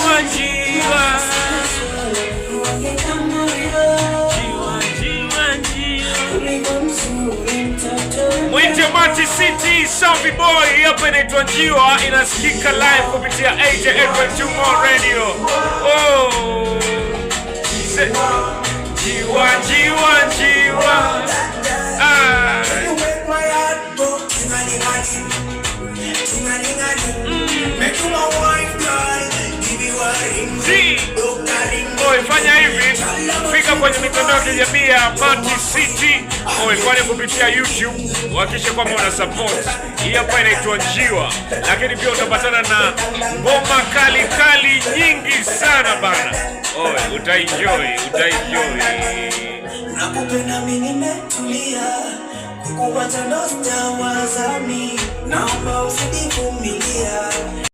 Njiwa, njiwa. Njiwa, njiwa, njiwa. Mwite Mati City Safi Boy, hapa inaitwa Njiwa, inasikika live kupitia 88.2 Mo Radio. Oh. Njiwa, njiwa, njiwa. Ah. You make my heart go ting-a-ling-a-ling, ting-a-ling-a-ling. Make you my wife, girl. Give you a ring, Zee. Doctor ring. Oi, fanya hivi, fika kwenye mitandao ya kijamii ya Mati City. Oi, fanya kupitia YouTube, uhakikishe kwamba una support. Hii hapa inaitwa Njiwa, lakini pia utapatana na ngoma kali kali nyingi sana bana. Oi, utaenjoy, utaenjoy. Nakupenda mimi nimetulia, kukuwacha ndo sitawazami, naomba usidivumilia.